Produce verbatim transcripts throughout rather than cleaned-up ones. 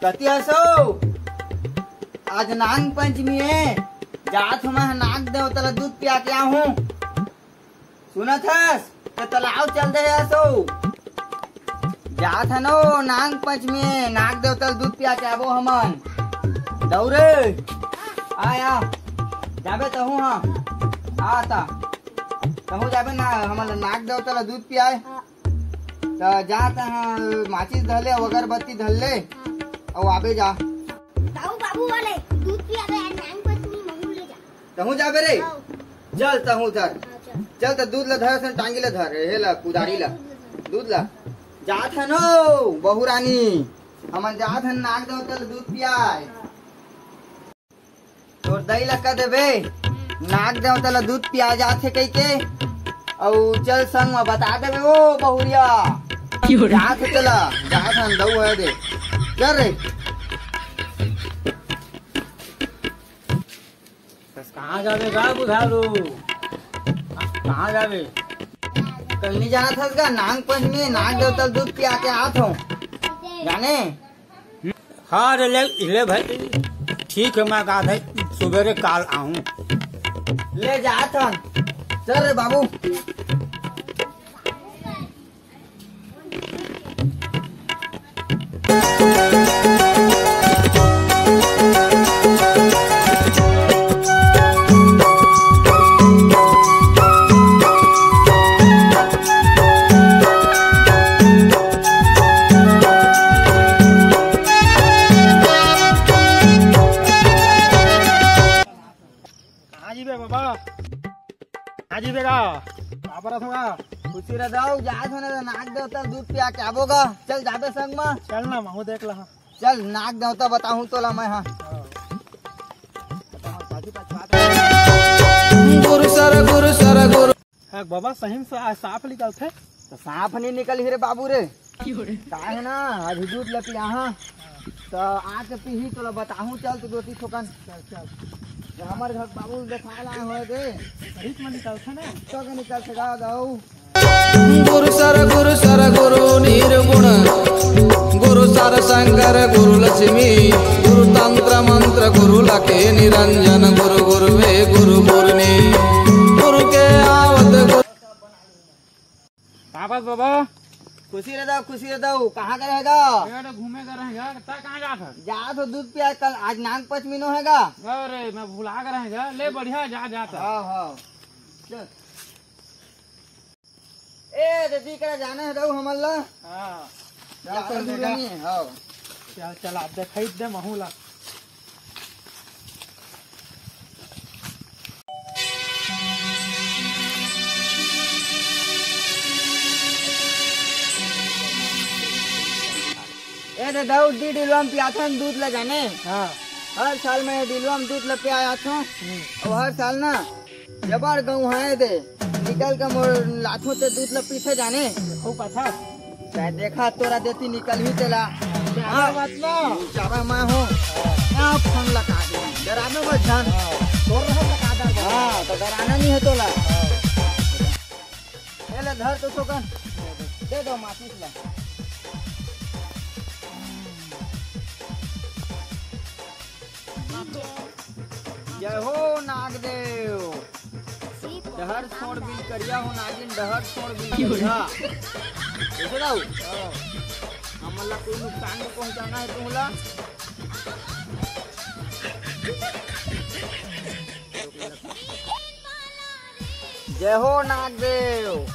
कति हसो? आज नांग पंचमी हे, जात हूँ मैं नाग देवता ला दूध पिया के आहूँ। सुनत हस? त तलाव चल दे हसो। जात हन ओ नांग पंचमी हे, नाग देवता ला दूध पिया के आबो हमन। दौरे, आ, आ, जाबे तहूँ हा, आ ता। तहूँ जाबे ना, हमन ला नाग देवता ला दूध पियाए। त जा तहाँ माचिस धर ले, अउ अगरबत्ती धर ले, अउ आबे जा। बाबू, बाबू वाले दूध पिया दे, नांग पंचमी महू ले जा। तहूँ जाबे रे? हाँ। चल तहूँ धर। हाँ, चल। चल त दूध ला धर, सन टांगी ला धर, हे ला, कुदारी ला। दूध ला धर। दूध ला। जात हन ओ, बहू रानी, हमन जात हन नाग देवता ला दूध पियाए। हाँ। तोर दाई ला कह देबे, नाग देवता ला दूध पिया जात हे कहिके, अउ चल संग म बता देबे ओ बहुरिया। जात हे चला, जात हन दऊ है दे। चल रे। बस कहाँ जाबे गा बुधारू? कहाँ जाबे? कहीं नहीं जाना था इसका, नाग पंचमी, नाग देवता ला दूध पिया के आत हूँ। जाने? हाँ रे, ले, ले भाई, ठीक है, मैं कहा था, सुबेरे काल आहूँ। ले जात हन। चल रे बाबू। कहाँ जीबे बाबा? कहाँ जीबे गा? का परत होगा? खुशी रह दऊ, जात होने तो नाग देवता दूध पिया के आबो गा। चल जाबे संग मा। चल ना, महू देख लहा। चल नाग देवता बताहूँ तोला मैं, हाँ। गुरु सर, गुरु सर, गुरु। हाँ बाबा, सही में सा-, साफ निकलथे। तो साफ नहीं निकल ही रे बाबू रे। का है ना, अभी दूध ल पियाहा, त आके पीही, तोला बताहूँ, चल तो दो तीन ठोकन। चल, चल। तो हमर घर बाबू ल देखा ला होए दे। सही में निकलथे ना? तो के निकल सका दऊ। गुरु सर, गुरु सर, गुरु निर्गुण, गुरु सर शंकर, गुरु लक्ष्मी, गुरु तंत्र मंत्र, गुरु लके निरंजन, गुरु गुरुवे गुरु मुरनी, गुरु के आवत गुरु। का बात बाबा? खुशी रह दऊ, खुशी रह दऊ। कहाँ का रहेगा? मैं तो घूमे का रहेगा। ता कहाँ जात है? जात हो दूध पिया, कल आज नाग पंचमी नो हैगा। अरे, मैं भुला के रहेगा। ले बढ़िया, जा, जात है। हाँ, हाँ। चल। ए, दीदी करा जाना है दऊ हमन ला। हाँ। चल, ज्यादा चल दूर बेटा। नहीं है, हाँ। चल, चल, आप देखाई दे महू ला। ए दे दऊ, दी डिलवा म पियाथन दूध ल जाने। हाँ। हर साल मैं डिलवा म दूध ल पिया आथों। हम्म। अउ हर साल ना जबर गंवाए दे, निकल के मोर लाथों ते दूध ल पीथे जाने। खूब पाथा। चाहे देखा तोरा देती निकल ही तेला। हाँ। बात ना। चाबा मैं हूँ। हाँ। आप फोन लगा दे। डराना मत जान। हाँ। तोर रहत लगा दे। हाँ, तो डराना नहीं है तोला। हाँ। ए ले धर तो थोकन। दे दो माचिस ला। जय हो नागदेव। डहर छोड़ बिल करिया हो नागिन, डहर छोड़ बिल करिया। कैसे दाऊ? हमन ला कोई नुकसान नहीं पहुंचाना है तुमला। जय हो नागदेव।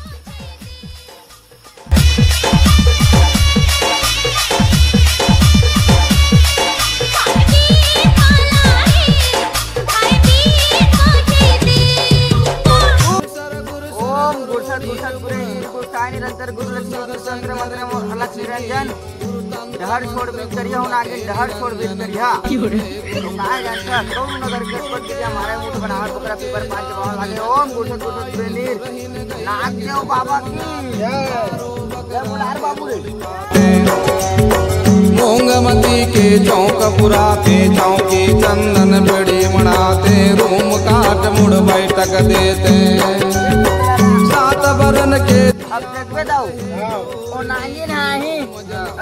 ओम गुरसत गुरसत गुरु गुरु गुरु साई निरंतर गुरु लक्ष्मी गुरु तंत्र मंत्र मोर अलख निरंजन। डहर छोड़ बिल करिया हो नागिन, डहर छोड़ बिल करिया। तो काय जानता, कौन नगर के उत्पत्ति के हमारे मुठ बनावत ओकरा पीपर पान चढ़ावत लागे। ओम गुरसत गुरसत बेनीर, नागदेव बाबा की जय। जय बुलार बाबू रे। मूंगमती के चौक पुराते, चौकी चंदन बड़ी मनाते, रूम काट मुड़ बैठक देते। सात बरन के अब देखबे दाऊ, ओ नागिन आही।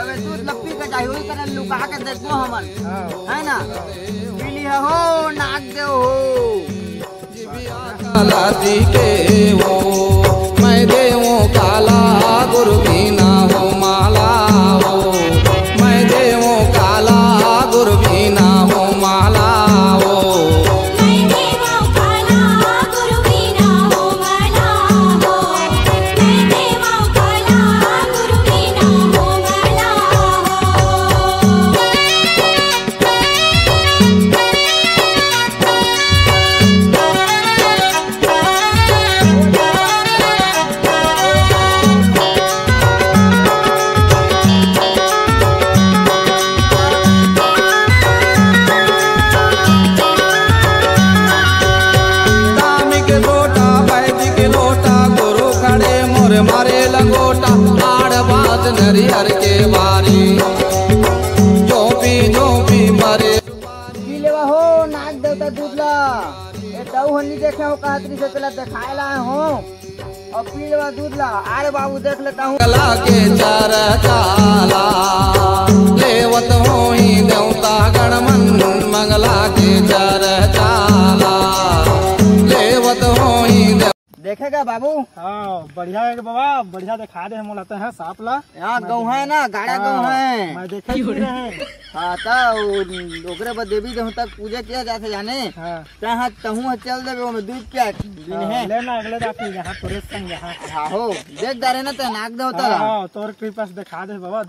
अबे दूध लप्पी के चाही, वही तरह लुका के देखबो हमन, है ना? पी लिहा हो नाग देव हो। काला जी के हो, मैं देवों काला गुरु बिना हो माला हो, मैं देवों काला गुरु बिना हो माला हो। मैं देवों काला गुरु बिना हो माला हो, मैं देवों काला गुरु बिना हो माला हो। धार्मिक लोटा, वैदिक लोटा, गुरु खड़े मोर मारे लंगोटा, आड़ बात नरियर के बारी, जो भी, जो भी मरे। पी लेवा हो नाग देवता दूध ला। ए तऊ हन्नी देखे हो कहत रही से तेला देखाए ला हो। और पी लेवा दूध ला। अरे बाबू देख लेता हूँ। मंगला के चार चाला, लेवत होई देवता गण मन, मंगला के चार चाला, लेवत होई देव- देखेगा बाबू? हाँ, बढ़िया है बाबा, बढ़िया दिखा दे हम लाते हैं सांप ला। यहाँ मैं गहूँ है ना, गाड़ा हाँ, गहूँ है। मैं देखे ही रहे। हाँ, त उ-, ओकरे बाद देवी देवता के पूजा किया जाथे जाने। हाँ। त हाँ, तहूँ ह चल देबे, ओमे दूध क्या दिन हाँ, है? ले ना, अगले रात में यहाँ तोरे संग यहाँ। हाँ हो, देख डारे ना त नाग देवता ला। हाँ, तोर कृपा से दिखा दे बाबा।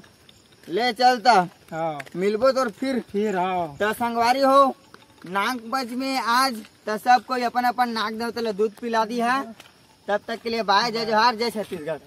ले चल त। हाँ। मिलबो तोर फिर। फिर हाँ। त संगवारी हो, नाग पंचमी आज, त सब कोई अपन अपन नाग देवता ला दूध पिला दी है। तब तक के लिए बाय, जय जोहार, जय छत्तीसगढ़।